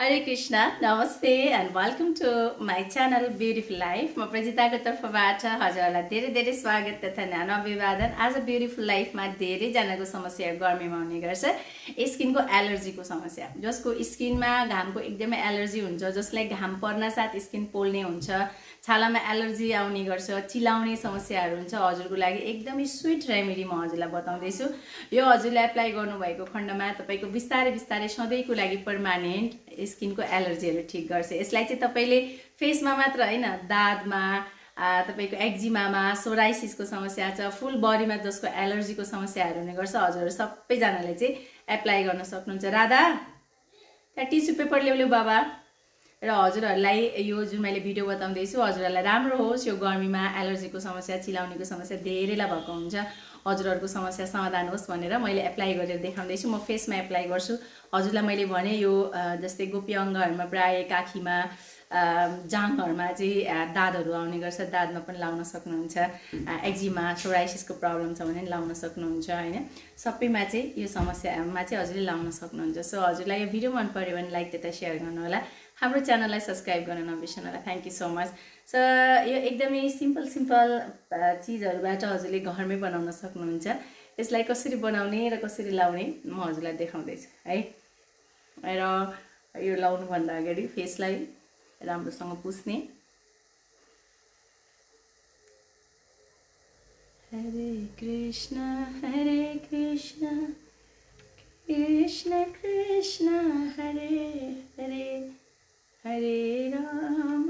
Hare Krishna, Namaste and welcome to my channel Beautiful Life. म प्रजिताको तर्फबाट हजुरलाई धेरै स्वागत तथा न्यानो अभिवादन। आज ब्युटिफुल लाइफमा धेरै जनाको समस्या गर्मीमा हुने गर्छ। स्किनको एलर्जीको समस्या, जसको स्किनमा घामको एकदमै एलर्जी हुन्छ, जसलाई घाम पर्न साथ स्किन पोल्ने हुन्छ, छालामा एलर्जी आउने गर्छ, चिलाउने समस्याहरू हुन्छ। हजुरको लागि एकदमै स्वीट रेमेडी म हजुरलाई बताउँदै छु। यो हजुरले एप्लाई गर्नुभएको खण्डमा तपाईको बिस्तारै सधैँको लागि पर्मानेन्ट स्किनको एलर्जीहरू ठीक गर्छ। यसलाई चाहिँ तपाईले फेसमा मात्र हैन, दादमा, तपाईको एक्जिमामा, सोराइसिसको समस्या छ, फुल बडीमा जसको एलर्जीको समस्याहरू हुने गर्छ, हजुरहरु सबैजनाले चाहिँ एप्लाई गर्न सक्नुहुन्छ। राधा, त्यहाँ टिस्यु पेपर ल्याउले बाबा। र हजुरहरुलाई यो जुन मैले भिडियो बताउँदै छु हजुरहरुलाई राम्रो होस्। यो गर्मीमा एलर्जीको समस्या, चिलाउनेको समस्या धेरैलाई भएको हुन्छ। हजुरहरुको समस्या समाधान होस् भनेर मैले एप्लाई गरेर देखाउँदै छु। म फेसमा एप्लाई गर्छु। हजुरलाई मैले भने यो जस्तै गोप्य अङ्गहरुमा, प्राय काखीमा, जाङहरुमा चाहिँ दादहरु आउने गर्छ, दादमा पनि लाउन सक्नुहुन्छ। एक्जिमा, सोराइसिसको प्रब्लम छ भने लाउन सक्नुहुन्छ हैन। सबैमा चाहिँ यो समस्यामा चाहिँ हजुरले लाउन सक्नुहुन्छ। सो हजुरलाई यो भिडियो मन पर्यो भने लाइक तथा शेयर गर्नु होला। हाम्रो च्यानललाई सब्स्क्राइब गर्न नबिर्सनु होला। Thank you so much. So यो एकदमै सिम्पल चीजहरुबाट हजुरले घरमै बनाउन सक्नुहुन्छ। यसलाई कसरी बनाउने र कसरी लाउने म हजुरलाई देखाउँदै छु है। र यो लाउनु भन्दा अगाडि फेसलाई राम्रोसँग पुस्ने। हरे कृष्ण कृष्ण कृष्ण हरे हरे, हरे राम राम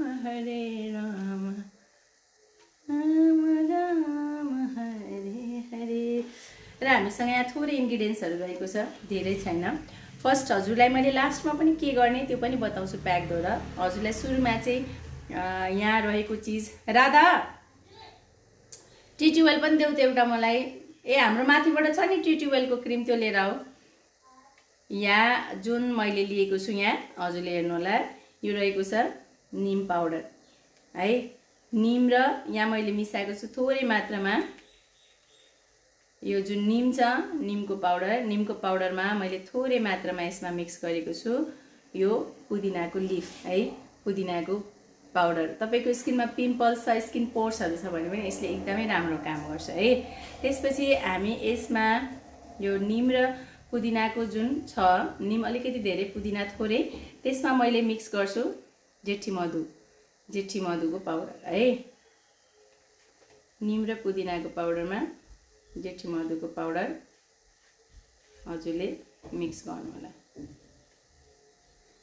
राम हरे हरे। र हामीसँग यहाँ थोरै इन्ग्रेडियन्ट्सहरु रहेको छ, धेरै छैन। फर्स्ट हजुरलाई मैले लास्टमा पनि के गर्ने त्यो पनि बताउँछु प्याक गरेर। हजुरलाई सुरुमा चाहिँ यहाँ रहेको चीज, राधा टिट्युवेल पनि देऊ त एउटा मलाई। ए हाम्रो माथिबाट छ नि टिट्युवेलको क्रिम, त्यो लिएर आऊ। यहाँ जुन मैले लिएको छु यहाँ हजुरले हेर्नु होला, यो रहेको छ नीम पाउडर है। नीम र यहाँ मैले मिसाएको छु थोरै मात्रामा यो जुन नीम छ, नीमको पाउडरमा मैले थोरै मात्रामा यसमा मिक्स गरेको छु यो पुदिनाको लिफ है, पुदिनाको पाउडर। तपाईको स्किनमा पिम्पल्स छ, स्किन पोर्सहरु छ भने पनि यसले एकदमै राम्रो काम गर्छ है। त्यसपछि हामी यसमा यो नीम र पुदिनाको जुन छ, नीम अलिकति धेरै, पुदिना थोरै, त्यसमा मैले मिक्स गर्छु जेठी मधुको पाउडर है। नीम र पुदिनाको पाउडरमा जेठी मधुको पाउडर हजुरले मिक्स गर्नु होला।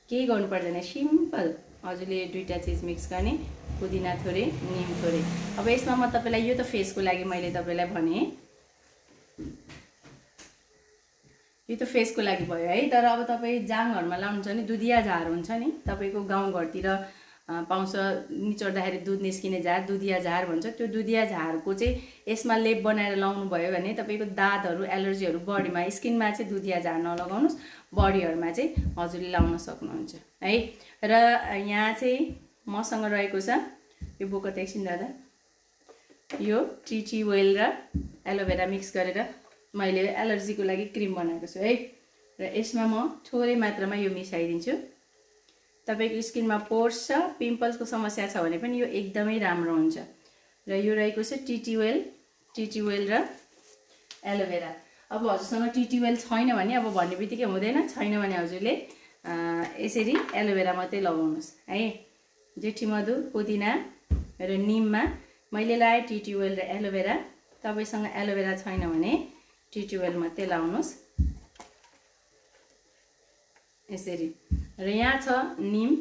केही गर्नु पर्दैन, सिम्पल। हजुरले दुईटा चीज मिक्स गर्ने, पुदिना थोरै, नीम थोरै। अब यसमा म तपाईलाई यो त फेसको लागि मैले तपाईलाई भने, यो त फेसको लागि भयो है। तर अब तपाई जाङहरुमा लाउनुहुन्छ नि, दुधिया झार हुन्छ नि, तपाईको गाउँघरतिर पाउँछ, निचोड्दाखेरि दुध निस्किने झार, दुधिया झार भन्छ। त्यो दुधिया झारको चाहिँ यसमा लेप बनाएर लाउनु भयो भने तपाईको दादहरु, एलर्जीहरु बडीमा, स्किनमा चाहिँ दुधिया झार नलगाउनुस्, बडीहरुमा चाहिँ हजुरले लाउन सक्नुहुन्छ है। र यहाँ चाहिँ मसँग रहेको छ यो बोको त एकछिन दादा, यो टी ओइल र एलोभेरा मिक्स गरेर मैले एलर्जीको लागि क्रिम बनाएको छु है। र यसमा म थोरै मात्रामा यो मिसाइदिन्छु। तपाईको स्किनमा पोर्स छ, पिम्पल्सको समस्या छ भने पनि यो एकदमै राम्रो हुन्छ। र यो रहेको छ टी ओइल र एलोभेरा। अब हजुरसँग टी ओइल छैन भने अब भन्ने बित्तिकै हुँदैन, छैन भने हजुरले यसरी एलोभेरा मात्रै लगाउनुस् है। जेठी मधु, पुदिना र नीममा मैले लाए टी ओइल र एलोभेरा। तपाईसँग एलोभेरा छैन भने टी ओइल मात्रै लाउनुस् यसरी। र यहाँ छ नीम,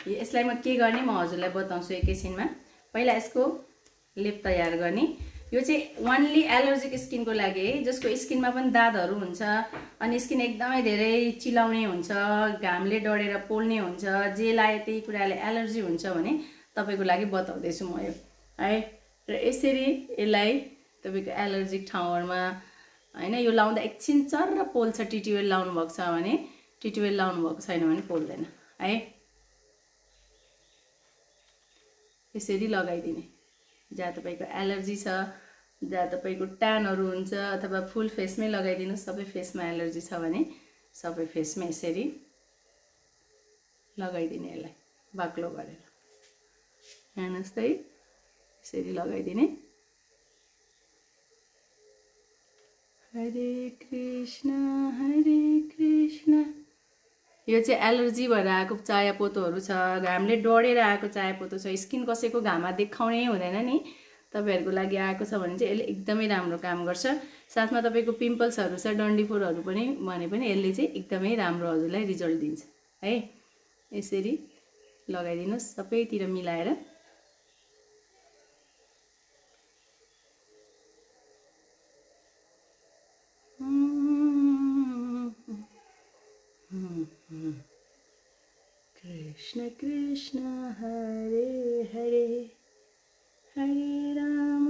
यसलाई म के गर्ने म हजुरलाई बताउँछु एकैछिनमा। पहिला यसको लेप तयार गर्ने। यो चाहिँ ओन्ली एलर्जिक स्किनको लागि है, जसको स्किनमा पनि दादहरु हुन्छ अनि स्किन एकदमै धेरै चिलाउने हुन्छ, घामले डढेर पोल्ने हुन्छ, जे लाए त्यही कुराले एलर्जी हुन्छ भने तपाईको लागि बताउँदै छु म यो है। र यसरी यसलाई तपाईको एलर्जिक ठाउँहरुमा हैन, यो लाउँदा एकछिन चर्र पोल्छ। टिट्युवेल लाउनु भएको छ भने, टिट्युवेल लाउनु भएको छैन भने पोल्दैन है। यसरी लगाइदिने, जहाँ तपाईको एलर्जी छ, जहाँ तपाईको ट्यानहरु हुन्छ, अथवा फुल फेसमै लगाइदिनु। सबै फेसमा एलर्जी छ भने सबै फेसमा यसरी लगाइदिने यसलाई बाक्लो गरेर हेर्नुहोस् त है यसरी लगाइदिने हरे कृष्ण यो चाहिँ एलर्जी भएर आएको चायापोतोहरू छ घामले डढेर आएको चायापोतो छ स्किन कसैको घाममा देखाउनै हुँदैन नि तपाईहरुको लागि आएको छ भने चाहिँ यसले एकदमै राम्रो काम गर्छ साथमा तपाईको पिम्पल्सहरू छ डन्डीफोरहरू पनि भने पनि यसले चाहिँ एकदमै राम्रो हजुरलाई रिजल्ट दिन्छ है यसरी लगाइदिनुस् सबैतिर मिलाएर कृष्ण कृष्ण हरे हरे हरे राम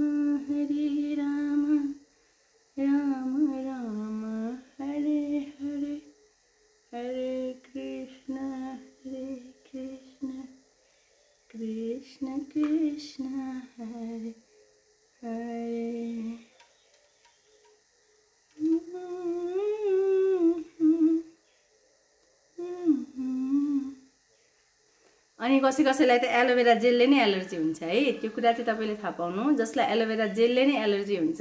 राम राम हरे हरे हरे कृष्ण कृष्ण कृष्ण हरे हरे अनि कसैलाई त एलोभेरा जेलले नै एलर्जी हुन्छ है त्यो कुरा चाहिँ तपाईले थाहा पाउनु जसलाई एलोभेरा जेलले नै एलर्जी हुन्छ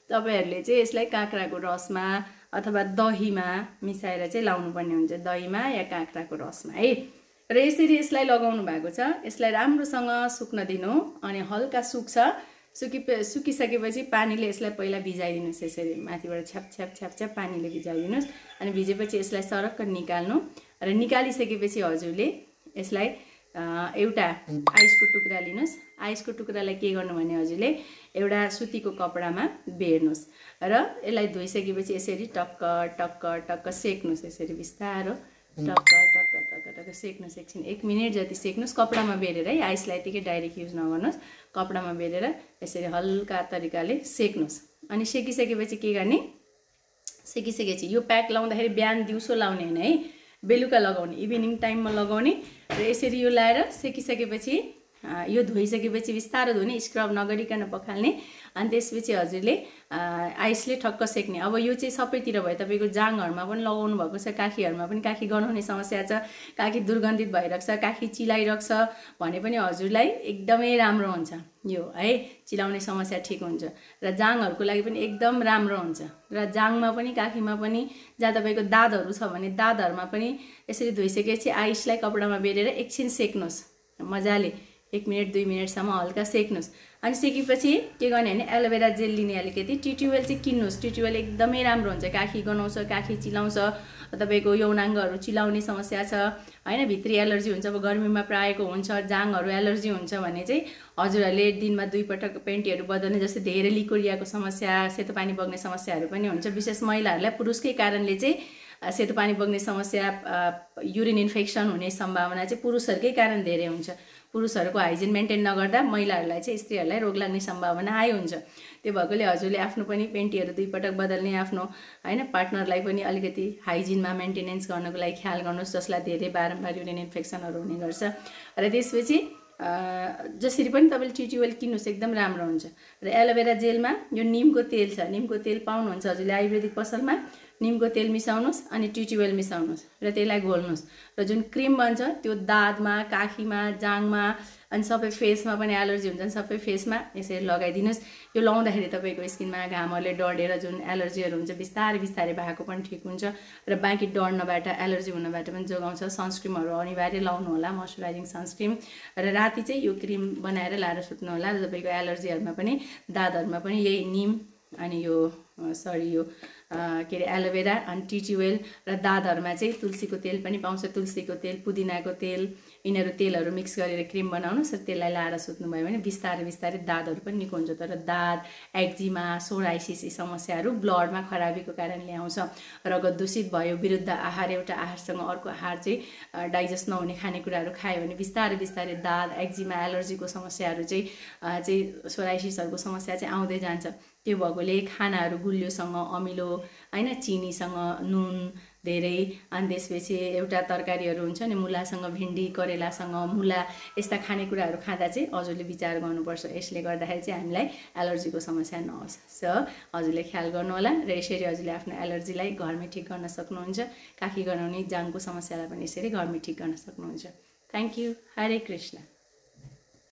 तपाईहरुले चाहिँ यसलाई काँक्राको रसमा अथवा दहीमा मिसाएर चाहिँ लाउनु पर्ने हुन्छ दहीमा या काँक्राको रसमा है र यसरी यसलाई लगाउनु भएको छ यसलाई राम्रोसँग सुक्न दिनु अनि हल्का सुक्छ सुकिसकेपछि पानीले यसलाई पहिला भिजाइदिनुस् यसरी माथिबाट छ्याप छ्याप छ्याप छ्याप पानीले भिजाइदिनुस् अनि भिजेपछि यसलाई सरक्क निकाल्नु र निकालिसकेपछि हजुरले यसलाई एउटा आइसको टुक्रा लिनुस् आइसको टुक्रालाई के गर्नु भने हजुरले एउटा सुतीको कपडामा बेर्नुस् र यसलाई धोइसकेपछि यसरी टक्क टक्क टक्क सेक्नुस् यसरी बिस्तारो टक्क टक्क टक्क टक्क सेक्नुस् एकछिन 1 मिनेट जति सेक्नुस् कपडामा बेरेर है आइसलाई त्यतिकै डाइरेक्ट युज नगर्नुस् कपडामा बेरेर यसरी हल्का तरिकाले सेक्नुस् अनि सेकिसकेपछि के गर्ने सेकिसकेपछि यो प्याक लाउँदाखेरि बिहान दिउँसो लाउने हैन है बेलुका लगाउने इभिनिङ टाइममा लगाउने र यसरी यो लाएर सेकिसकेपछि यो धोइसकेपछि बिस्तारो धुने स्क्रब नगरिकन पखाल्ने अनि त्यसपछि हजुरले आइसले ठक्क सेक्ने अब यो चाहिँ सबैतिर भयो तपाईको जाङहरुमा पनि लगाउनु भएको छ काखीहरुमा पनि काखी गनाउने समस्या छ काखी दुर्गन्धित भइराख्छ काखी चिलाइराख्छ भने पनि हजुरलाई एकदमै राम्रो हुन्छ यो है चिलाउने समस्या ठीक हुन्छ र जाङहरुको लागि पनि एकदम राम्रो हुन्छ र जाङमा पनि काखीमा पनि जहाँ तपाईको दादहरु छ भने दादहरुमा पनि यसरी धोइसकेपछि आइसलाई कपडामा बेरेर एकछिन सेक्नुस् मजाले 1 मिनेट 2 मिनेटसम्म हल्का सेक्नुस् अनि सेकेपछि के गर्ने भने एलोभेरा जेल लिने अलिकति टिट्युवेल चाहिँ किन्नुस् टिट्युवेल एकदमै राम्रो हुन्छ काखी गनाउँछ काखी चिलाउँछ तपाईको यौनाङ्गहरु चिलाउने समस्या छ हैन भित्री एलर्जी हुन्छ अब गर्मीमा प्रायको हुन्छ जाङहरु एलर्जी हुन्छ भने चाहिँ हजुरहरुले दिनमा 2 पटक पेन्टीहरु बदल्ने जस्तै धेरै लिकोरियाको समस्या सेतो पानी बग्ने समस्याहरु पनि हुन्छ विशेष महिलाहरुलाई पुरुषकै कारणले चाहिँ सेतो पानी बग्ने समस्या युरिन इन्फेक्सन हुने सम्भावना चाहिँ पुरुषहरुकै कारण धेरै हुन्छ पुरुषहरुको हाइजिन मेन्टेन नगर्दा महिलाहरुलाई चाहिँ स्त्रीहरुलाई रोग लाग्ने सम्भावना हाई हुन्छ त्यो भएकोले हजुरले आफ्नो पनि पेन्टीहरु 2 पटक बदल्ने आफ्नो हैन पार्टनरलाई पनि अलिकति हाइजिनमा मेन्टेनेन्स गर्नको लागि ख्याल गर्नुस् जसलाई धेरै बारम्बार युरिन इन्फेक्सनहरु हुने गर्छ र त्यसपछि जसरी पनि तपाईले टिट्युवेल किन्नुस् एकदम राम्रो हुन्छ र एलोभेरा जेलमा यो नीमको तेल छ नीमको तेल पाउनुहुन्छ हजुरले आयुर्वेदिक पसलमा नीमको तेल मिसाउनुस् अनि टिट्युवेल मिसाउनुस् र त्यसलाई घोल्नुस् र जुन क्रीम बन्छ त्यो दादमा काखीमा जाङमा अनि सबै फेसमा पनि एलर्जी हुन्छ सबै फेसमा यसरी लगाइदिनुस् यो लाउँदाखेरि तपाईको स्किनमा घामहरुले डढेर जुन एलर्जीहरु हुन्छ बिस्तारै बिस्तारै भएको पनि ठीक हुन्छ र बाँकी डढ्नबाट एलर्जी हुनबाट पनि जोगाउँछ सनस्क्रिमहरु अनिवार्य लाउनु होला मोइस्चराइजिङ सनस्क्रिम र राति चाहिँ यो क्रीम बनाएर लाएर सुत्नु होला र तपाईको एलर्जीहरुमा पनि दादहरुमा पनि यही नीम अनि यो यो के रे एलोभेरा अनि टिट्युवेल र दादहरुमा चाहिँ तुलसीको तेल पनि पाउँछ तुलसीको तेल पुदिनाको तेल यिनीहरु तेलहरु मिक्स गरेर क्रीम बनाउनुस् र त्यसलाई लाएर सुत्नु भयो भने बिस्तारै बिस्तारै दादहरु पनि निको हुन्छ तर दाद एक्जिमा सोराइसिस समस्याहरु ब्लडमा खराबीको कारणले आउँछ रगत दूषित भयो विरुद्ध आहार एउटा आहारसँग अर्को आहार चाहिँ डाइजेस्ट नहुने खानेकुराहरु खायो भने बिस्तारै बिस्तारै दाद एक्जिमा एलर्जीको समस्याहरु चाहिँ सोराइसिसहरुको समस्या चाहिँ आउँदै जान्छ त्यो भएकोले खानाहरु गुलियोसँग अमिलो हैन चिनीसँग नुन धेरै। अनि त्यसपछि एउटा तरकारीहरू हुन्छ नि मुलासँग भिन्डी, करेलासँग मुला, यस्ता खानेकुराहरू खाँदा चाहिँ हजुरले विचार गर्नुपर्छ। यसले गर्दाखेरि चाहिँ हामीलाई एलर्जीको समस्या नहोस्। सो हजुरले ख्याल गर्नुहोला र यसरी हजुरले आफ्नो एलर्जीलाई घरमै ठिक गर्न सक्नुहुन्छ। काखी गनाउने, जाङको समस्यालाई पनि यसरी घरमै ठिक गर्न सक्नुहुन्छ। Thank you. हरे कृष्ण।